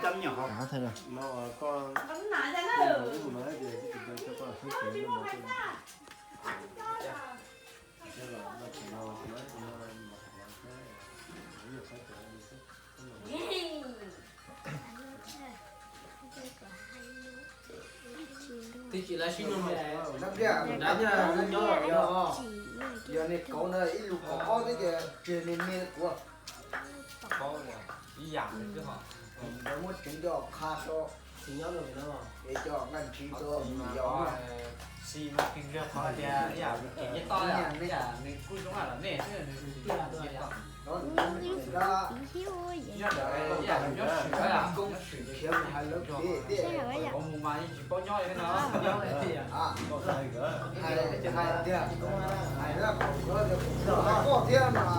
Cov me nyuam hov. Twb tsis lawv sib nug me, lawv nyob los yog, yog niag kauv ntawd ib lus kaum ob twb tias tseg niag me kuv. Ib yam li twb ho, lawv muab tseev coj qha rau, tsis nyob rau es coj nqaij nrhiv rau yos. Xi mas kis nrog qhov tias ib yam nws toj ib yam nws kuj zoo los nej xwb nws tiag tiag. Nyob ntawd ib yam nws nyob swm, koob swm khiav mus hais lawv pem thiab. Mus mas yeej tsis paub nyob li no. Hais tiag, hais tiag, hais koj thiab mas.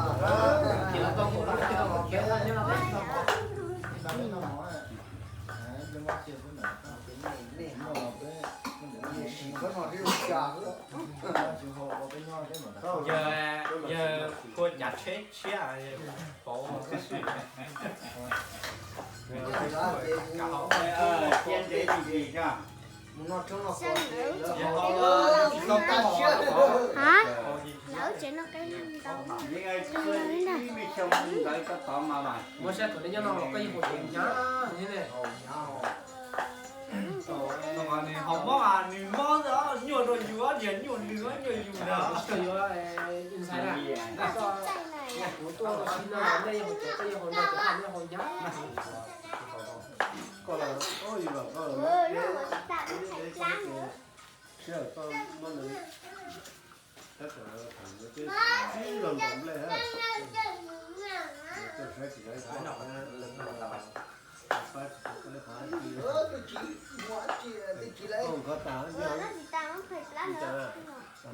Sim koj no tib lub xya. Yawg, yawg kua cav tsheb tshiab pauv xwb. Mus no tsheb no Hab, lawv tsev no qab ntau. Muab sab thaum nej nyob no los koj yeej haus tsev hnyav thiab ne. Nws haus mob, nws mob nyuaj rau yus, nyuaj nws nyuaj yus ntag. Koj yuav ntxhais na, kuv tuaj sib no nej yeej haus tsev, koj yeej haus nrog cov nej haus hnyav.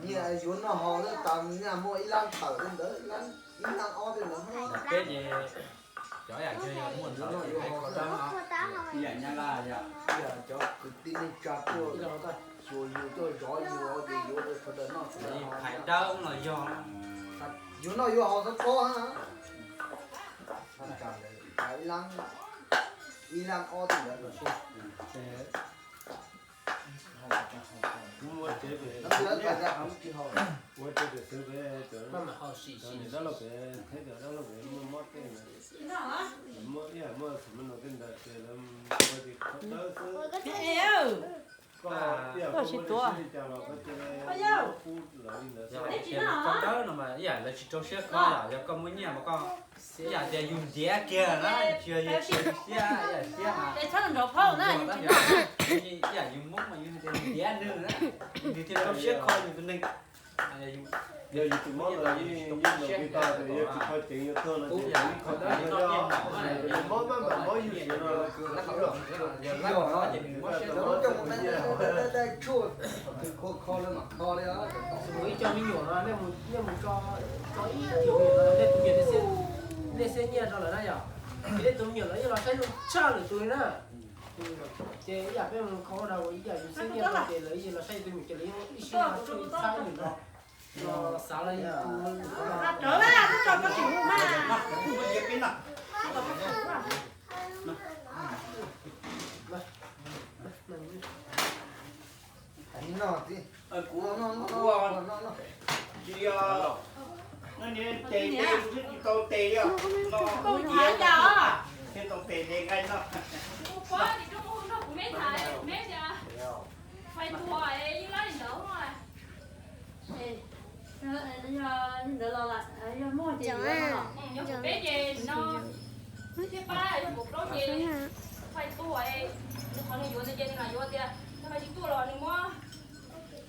Nyias yuav noj haus xwb, tas nyias muaj ib lab tawm li ntawd, ib lab ob tej ntawd. Peb ces cov yam yog muaj ntawd yuav haus xwb. Ib yam nyab laj yom, cov kwv tij neej tsa tuaj xyuas yus tuaj zov yus ces yuav rau sawv daws noj sawv daws haus. Phais dawb los yog yuav noj yuav haus xwb pob na. Ib lab, ib lab ob tej ntawd los xwb. Ua tsev pem, ua tsev pem xwb pem, cov dab laug pem, thiab cov dab laug pem muaj mob tej ntawd, muaj ib yam muaj xam me no tej ntawd ces lawv ua ces khaub dawb xwb. Koj ib yam koj ua tsis li cas los koj cia li kub lawv li ntawd xwb. Khaub dawb no mas ib yam lawv tsis rau siab koj, yog koj muaj nyiaj mas koj ib yam tias yus ntiav kiag na, tsis yog yus siab, ib yam siab mas ib yam yus Hmoob mas yus hais tias yus ntiav nws na, nws thiaj rau siab kho yus tus neeg. Yog yus tus mob los yeej yeej los kis tag, yog tsis kho ceev yuav tuag no ces kho ceev no, mob maj mam mob yus siav no los kws tsis yog. Cov mob coj mus dai dai tshuaj kws kho kho lawv mam kho li. Ib co me nyuam no nej mus tso, tso ib co me nyuam no nej tus me nyuam nej xiab nyiaj rau lawm na yom, ces nej tus me nyuam lawv yeej los saib zoo tshaj lwm tus li na. Ces ib yam peb mus kho ua dab ua ib yam yus xiab nyiaj rau ces lawv yeej los saib yus tus me nyuam ces lawv yeej ib sij hawm tshuaj ib txhab ib nus no los xav los yus tus. Kuv, kuv, no, no, no, no, no. Tsis yog, no niag tes tes kuv twb tsis tau tes li os. No kuv tes thiaj tau tes tes nqaij no. Kuv pab tis rooj kuv nrog kuv meb tham, kuv meb tias fais tuag es yeej lab li ntawd. Yog li ntawd los yog muaj ces yuav no los, yog kuv peb ces no thiaj pab, yog kuv plaub ces fais tuag es nws qhov nws yuav ntawd ces nws lam yuav tias yog fais tsis tuag los nws muab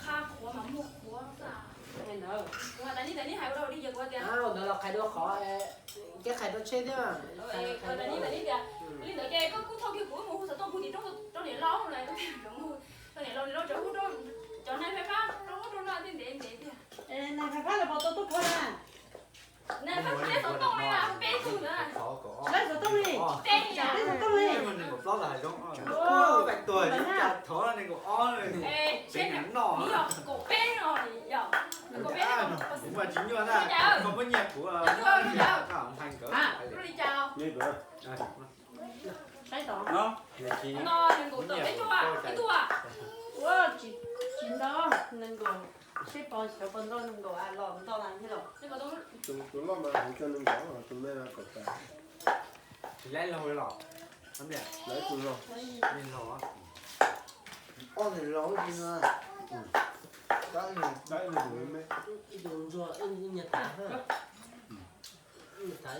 qha qhuav mas muag qhuav xwb. Kuv hais tas nib tas nib hais ua dab ua dig ces kuv tias ntawd los qhais dua qhov, ces qhais dua tsheb thiab. Kuv tas nib tas nib tias li ntawd ces koj kuj thauj kiag kuv mus hu xov tooj hu tim rau niam laus na, rau niam laus, niam laus cov hu rau cov nais fais fab rau ub rau no thiaj ntev ntev tiag. Nais fais fab lawv puas tau tuaj kho na? Nais fais fab tsis laib xov tooj li, peb tug ntawd. Tsis laib xov tooj li. Tsis laib xov tooj li. Tuag cas thov nees nkaum ob, tseem noj. Kuv mas tsis nyuaj na, koj muab nyiaj kuv, ntag nkawd li cas. Saib tod no, Tsis, tsis ntau, nees nkaum, seb pog xyov pog ntau nees nkaum los ntau na thiab los. Tus loj mas hais cov nees nkaum, tus me kaum tawm. Tsis laib laug li los? Laib tus laug. Laug. Ob nws laug ib tug no. Ib tug ntsuag ib nyuag tas. Tus tas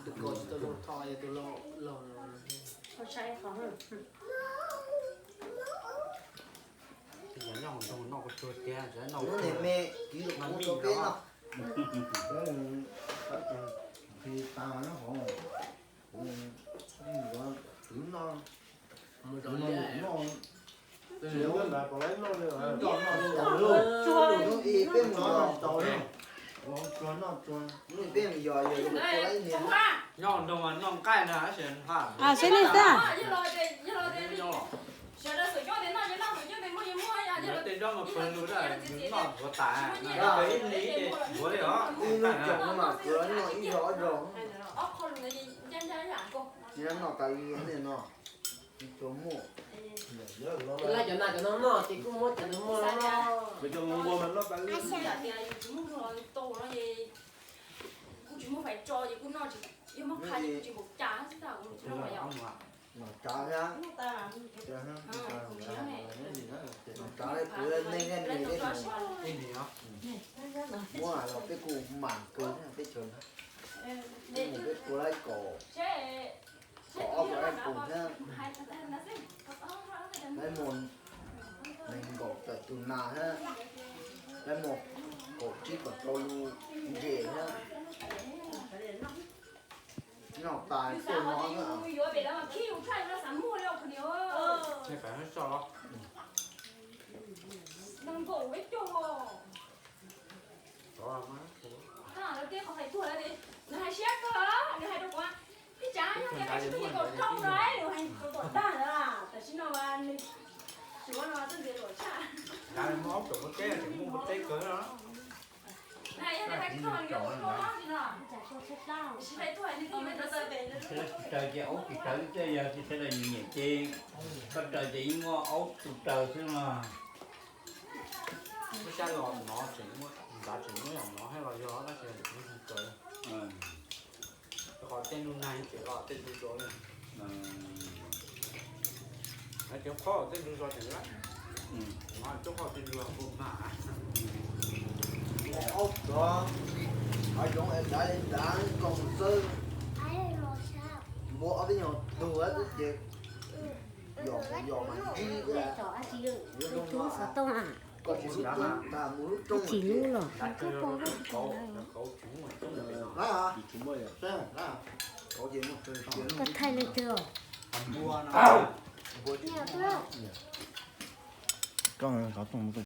tus ko tsis tau zoo tho, tus laug laug. Tus me kiv los kuv rau peb noj. Kuv tas nyob hauv, kuv yuav, kuv noj, kuv noj, kuv noj. Hnub ib peb mus yos, hnub ib peb mus yos, yog kuv tau laib niag. Nyob nroog mas noj nqaij na, tab sis nqa. Seb nej xwb. Tej zaub mas pawg lug, noj ntxuav tas, ib li ntxuav li os. Ib lub coom no mas kuv noj ib zaug ob zaug. Tsis noj tas li nej no. Tsis tshua muaj. Lawv cov nas cov no noj ces kuj muab cov nws muag los noj. Kuv tsis muaj fais tso ces kuj noj, yog muab qha ces kuj tsis npaum cas xwb, kuv tsis noj yom. Nom tsav thiab. Nom tsav kuv neej nej muab los peb kuj mam kawg thiab teb chaws. Peb mus peb tua laib kaum, kaum ob kaum laib kaum thiab. Laib muag nees nkaum tawm tus nas thiab. Laib muag kaum tsib kaum rau lub ntses thiab. Noj tas tuaj no xwb. Nws hais siab kawg, nws hais rau kuv, ib tsam yog tias koj tsis tuaj ces kaum rau no nws hais kom dag ntawd, tam sim no nws tsuav no twb ntxias luam tshaj. Tsis raws ces aub tsis raws, yog tsis raws nyiam ces koj raws ces yeej muaj aub tus raws xwb mas. Lub sab los no tseem muaj, nrad tseem muaj yom no thiab los yog tab sis tseem muaj raws. Rau qhov tej ntug nag ces los tej ntug zos li. Cov qhob tej ntug zos tseem lab. Cov qhob tej ntug zos npua mag. Aub tov, qhov zoov es dav li dav koj mus xwb. Npua ob peb nyuag tug xwb ces yos mus yos mas ntsib thiab. Koj tsis mus tag mus lub roob ces kauv ces muaj tag ces npua no. Koj thaij li twg? Npua no.